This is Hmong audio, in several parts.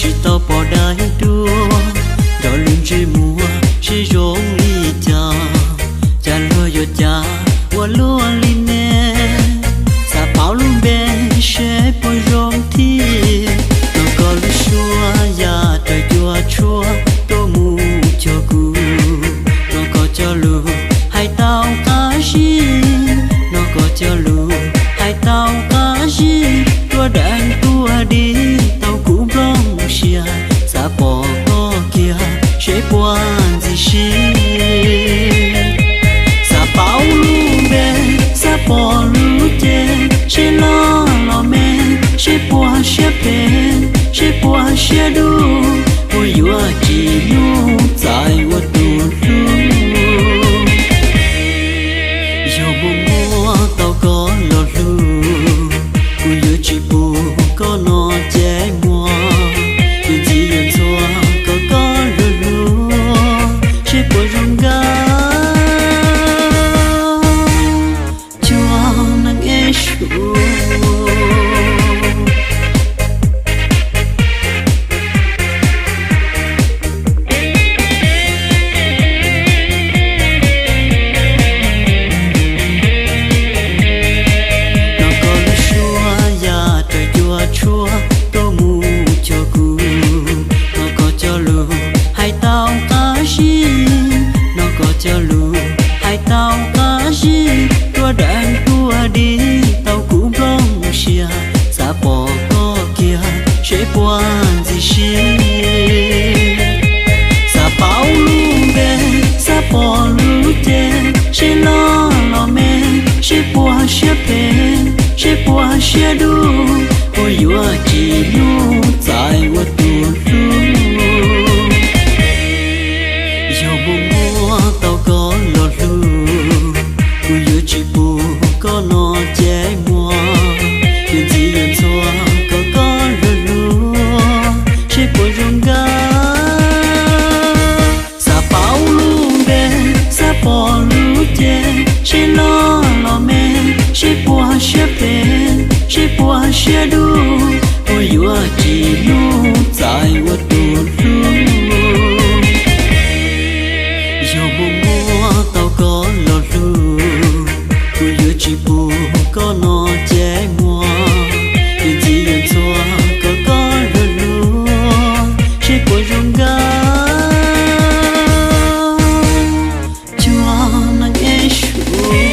Tsis tau pom dai duab nrog lub ntsej muag seb zoo li cas, cas luag yuav cas ua luaj li ne. Xav paub lub npe seb puas zoo thiab, nrog koj lub suab ya raws cua tshuab tuaj mus cuag kuv. Nrog koj cov lus hais tau qab zib, nrog koj cov lus hais tau qab zib, tuaj deev tuaj dig tau kuv nplooj siab. Xav pom koj kiag seb puas ntxim siab, xav paub lub npe, xav pom lub cev seb loj los me, seb puas siab phem, seb puas siab dub, puas yuav tsim nyog txais ua tus hlub. Yog muaj muab tau koj los hlub, kuv yuav tsis pub koj no cev muag, yuav ntxiv yuav ntxhua kom koj luag hlub, seb puas zoo nkauj cuag neeg ib suab. Nrog koj lub suab ya raws cua tshuab tuaj mus cuag kuv. Nrog koj cov lus hais tau qab zib, nrog koj cov lus hais tau qab zib, tuaj deev tuaj dig tau kuv nplooj siab. Xav pom koj kiag seb puas ntxim siab, xav paub lub npe, xav pom lub cev seb loj los me, seb puas siab phem, seb puas siab dub, puas yuav tsim nyog txais ua tus hlub. Yog muaj muab tau koj los hlub, kuv yuav tsis pub koj no cev muag, yuav ntxiv yuav ntxhua kom koj luag hlub, seb puas zoo nkauj. Xav paub lub npe, xav pom lub cev seb loj los me, seb puas siab phem, seb puas siab dub, puas yuav tsim nyog txais ua tus hlub. Yog muaj muab tau koj los hlub, kuv yuav tsis pub koj no cev muag, yuav ntxiv yuav ntxhua kom koj luag hlub, seb puas zoo nkauj cuag neeg ib suab.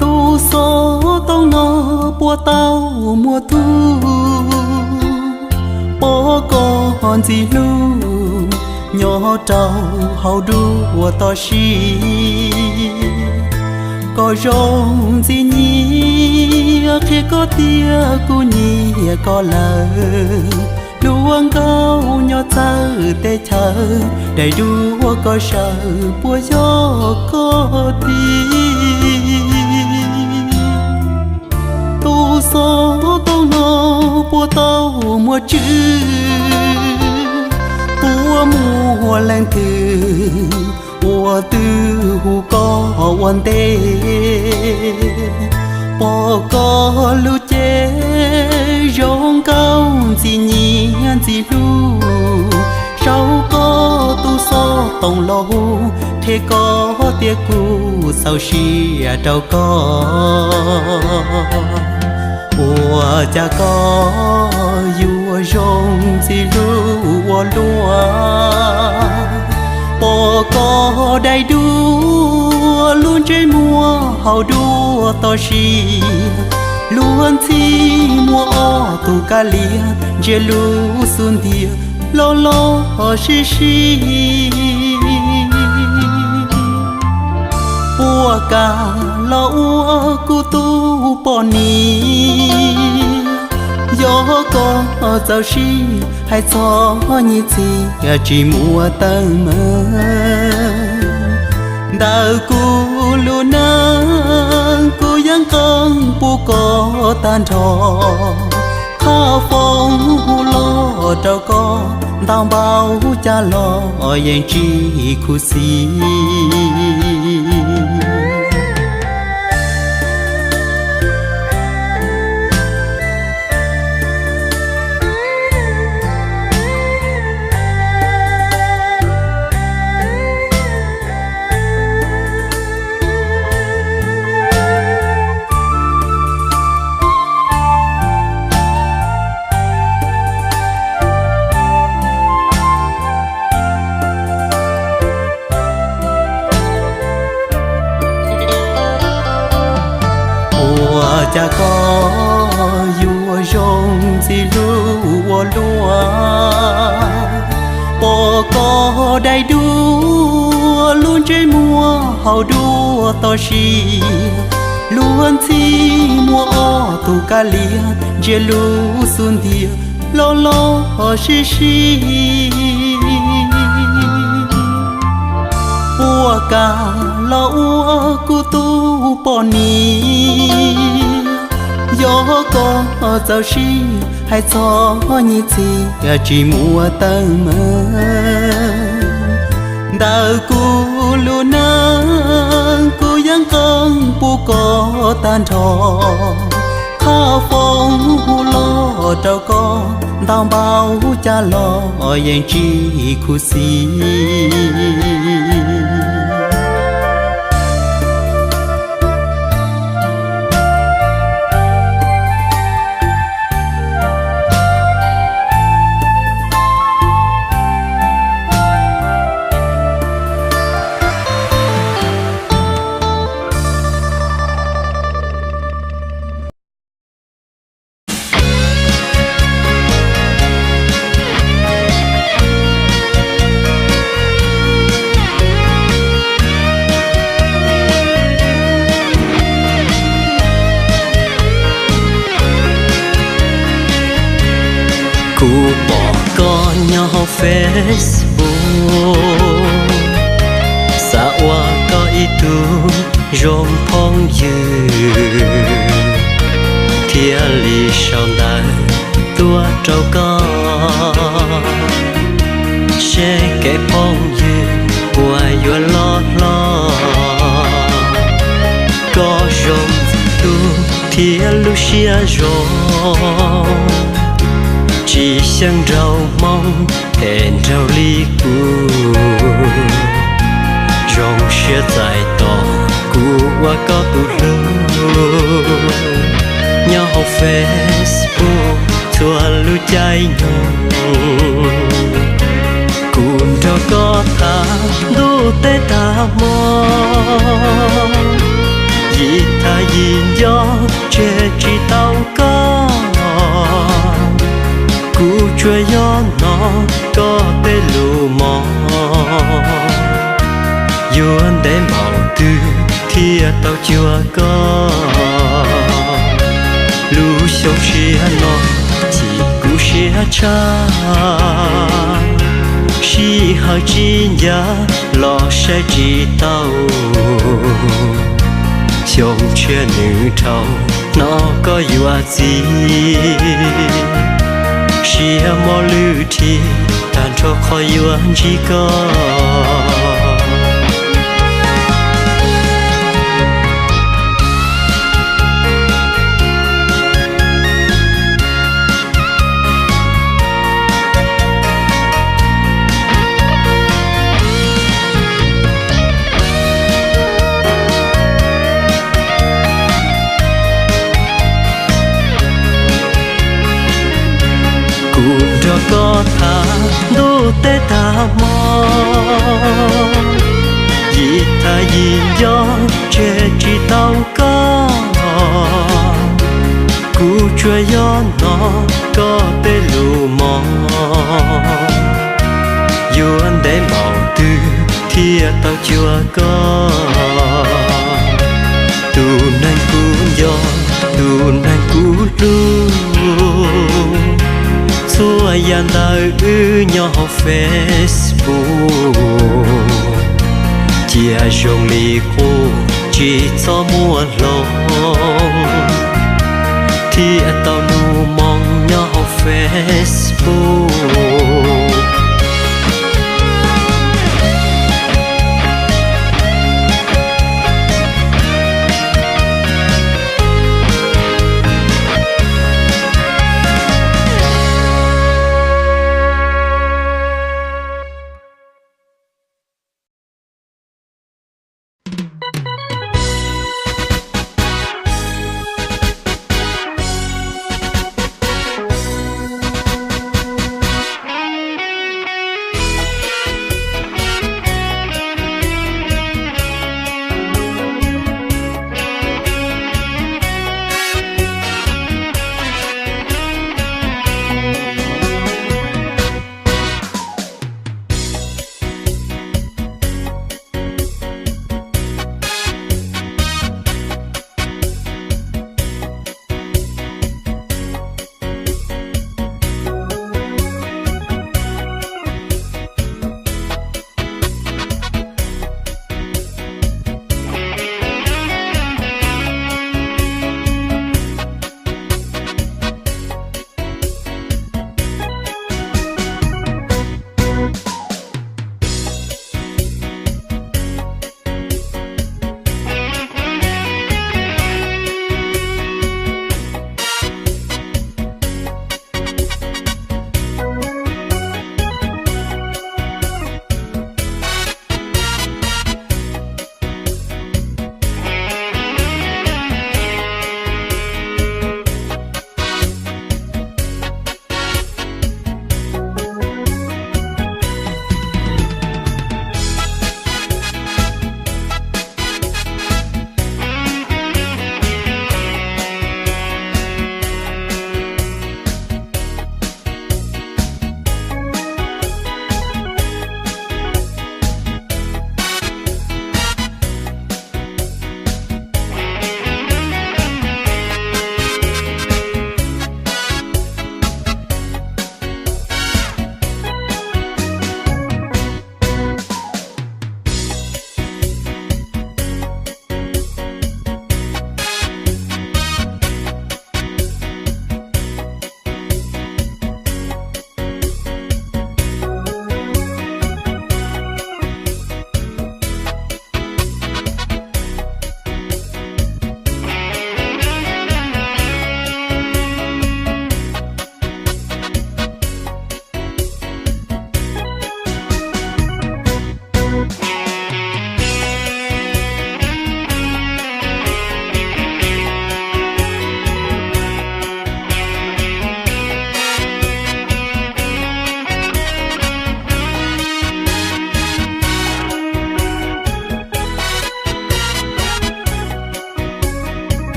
Tus xov tooj no puas tau muaj tug, pom koj ntxim hlub nyob rau hauv nruab toj siab. Koj zoo ntxim nyiam qhia koj tias kuv nyiam koj lawm. Hluas nkauj nyob txawv teb chaws, daim duab koj sawv puas yog koj tiag? Tus xov tooj no puas tau muaj tswv, puas muaj leej twg uas twb hu koj ua ntej? Pom koj lub cev zoo nkauj ntxim nyiam ntxim hlub, saum koj tus xov tooj los hu qhia koj tias kuv txaus siab rau koj. Ua cas koj yuav zoo ntxim hlub ua luaj? dai duab lub ntsej muag haus dua toj siab, luag ntxhi muaj ob tug kab liab ntsia lub xub ntiag loj loj sib sib. Puas kam los ua kuv tus poj niam, yog koj txawm sib hais txog nyiaj txiag tsis muaj tawm meej. Ntawm kuv lub neej kuv yeej qee pub koj tag nrho, qhov foom hu los rau koj ntau npaum cas los yeej tsis khuv xim. Ua cas koj yuav zoo ntxim hlub ua luaj, pom koj dai duab lub ntsej muag haus dua toj siab, luag ntxhi muaj ob tug kab liab ntsia lub xub ntiag loj loj sib sib. Puas kam los ua kuv tus poj niam, yog koj txawm sib hais txog nyiaj txiag tsis muaj tawm meej. Ntawm kuv lub neej kuv yeej qee pub koj tag nrho, qhov foom hu los rau koj ntau npaum cas los yeej tsis khuv xim. Kuv pom koj nyob hauv Facebook, xav ua koj ib tug zoo phooj ywg, thiaj li sau ntawv tuaj rau koj, seb kev phooj ywg puas yuav loj hlob. Koj zoo ntxim hlub thiab lub siab zoo, tsis xyeej nraug Hmoob es nraug li kuv, zoo siab txais tos kuv ua koj tus hlub. Nyob hauv Facebook txhua lub caij nyoog, kuv nrog koj tham ntuj teb tag hmo, yim tham yim nco tseg tsis tau koj. Kuv tsuas yog hnov koj tej lus mog, yuav ntev npaum twg thiaj tau cuag koj. Lub xyoo tshiab no chim kuv siab tshaj, sij hawm tsis ncav los saib tsis tau. Xyoo tshiab nws dhau, hnov koj yuav txiv, siab mob lwj dhis tag nrho qhov yuav ntsib koj. Kuv nrog koj tham ntuj teb tag hmo, Yam yim nco tseg tsis tau koj, kuv tsuas yog hnov koj tej lus mog. Yuav ntev npaum twg thiaj tau cuag koj, tus neeg kuv nco, tus neeg kuv hlub. Txhua yam ntawm wb nyob hauv Facebook, cia zoo li qub tsis txhob muaj hloov, thiaj tau nug moo nyob hauv Facebook.